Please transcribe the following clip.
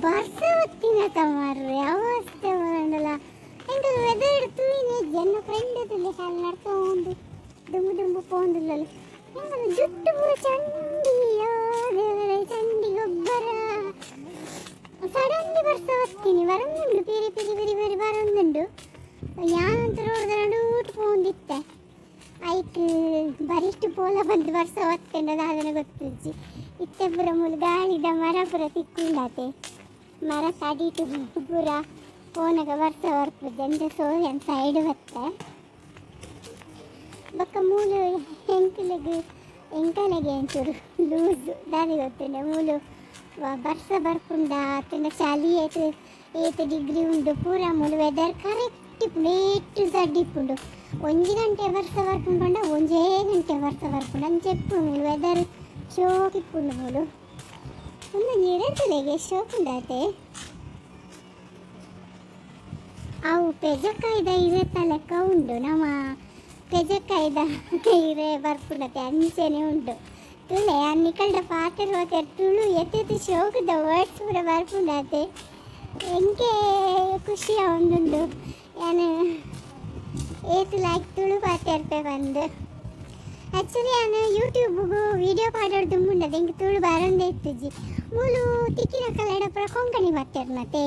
ಬರ್ಸ ಬತ್ತಿನ ಮಾರ್ರೆ ಅವಸ್ಥೆ ಪಂಡಲ. ಎಂಕುಲು ವೆದರ್ ತೂಯಿನೆ. ಎನ್ನ ಫ್ರೆಂಡ್ ತುಲೆ ಕಾಲ್ ನಡ್ತೊಂದು ದುಂಬು ದುಂಬು ಪೋಂದುಲ್ಲಲು. ಎಂಕುಲು ಜುಟ್ಟು ಪೂರ ಚಂಡಿ. ಓ ದೇವರೇ, ಚಂಡಿ ಗೊಬ್ಬರ. ಸಡನ್ಲಿ ಬರ್ಸ ಬತ್ತೀನಿ ಬರೊಂದುಂಡು, ಪಿರಿ ಪಿರಿ ಪಿರಿ ಪಿರಿ ಬರೊಂದುಂಡು. ಯಾನಂತ ರೋಡ್ದ ನಡೂಟು ಪೋಂದಿತ್ತೆ. ಐಕ್ ಬರಿಷ್ಟ್ ಪೋಲ ಬಂದು ಬರ್ಸ ಬತ್ತಂಡ ದಾದನ ಗೊತ್ತುಜ್ಜಿ. ಇತ್ತೆ ಪೂರ ಮೂಲು ಗಾಳಿದ ಮರ ಪೂರ ತಿಕ್ಕುಂಡಾತೆ. ಮರ ತಡಿಟು ಪೂರ ಪೋನಗ ಬರ್ಸ ಬರ್ಪುಜಿ ಅಂಚ. ಸೋ ಯಾನ್ ಸೈಡ್ ಬತ್ತೆ. ಬೊಕ್ಕ ಮೂಲು ಎಂಕಲೆಗ್ ಎಂಕಲೆಗೆ ಒಂಚೂರು ಲೂಸ್. ದಾದೆ ಗೊತ್ತುಂಡ, ಮೂಲು ಬರ್ಸ ಬರ್ಪುಂಡ ಅತ್ತಂಡ ಚಳಿ ಏತ್ ಏತ್ ಡಿಗ್ರಿ ಉಂಡು ಪೂರ ಮೂಲು ವೆದರ್ ಕರೆಕ್ಟ್ ಇಪ್ಪುಂಡು. ಎ ಟು ಝಡ್ ಇಪ್ಪುಂಡು. 1 ಗಂಟೆ ಬರ್ಸ ಬರ್ಪುಂಡು ಪಂಡ ಒಂಜೇ ಗಂಟೆ ಬರ್ಸ ಬರ್ಪುಂಡು. ಅಂಚ ಇಪ್ಪುಂಡು ಮೂಲು ವೆದರ್. ಶೋಕ್ ಇಪ್ಪುಂಡು ಮೂಲು. ಉಂದೊಂಜಿ ಇರೆತುಲೆಗೆ ಶೋಕ್ ಉಂಡಾತೆ. ಅವು ಪೆಜಕಾಯ್ದ ಇರೆತ ಲೆಕ್ಕ ಉಂಡು. ನಮ್ಮ ಪೆಜಕಾಯ್ದ ಇರೆ ಬರ್ಪುಂಡತೆ, ಅಂಚೆನೆ ಉಂಡು. ತುಲೆ ನಿಕಲ್ಡ ಪಾತೆರ್ ಪಾತೆರ್ ತುಳು ಎತ್ತೆತ್ ಶೋಕುದ ವರ್ಡ್ಸ್ ಪೂರ ಬರ್ಪುಂಡಾತೆ. ಎಂಕೆ ಖುಷಿ ಆವೊಂದುಂಡು, ಯಾನ್ ಏತ್ ಲಾಯ್ಕ್ ತುಳು ಪಾತೆರ್ಪೆ ಪಂದ್. ಆ್ಯಕ್ಚುಲಿ ಯಾನ್ ಯೂಟ್ಯೂಬ್ಗು ವೀಡಿಯೋ ಪಾಡೊಡು ದುಂಬುಂಡದ ಎಂಕ್ ತುಳು ಬರೊಂದೇ ಇತ್ತುಜಿ. ಮೂಲು ತಿಕ್ಕಿನ ಕನ್ನಡ ಪೂರ ಕೊಂಕಣಿ ಪಾತೆರ್ನತೆ.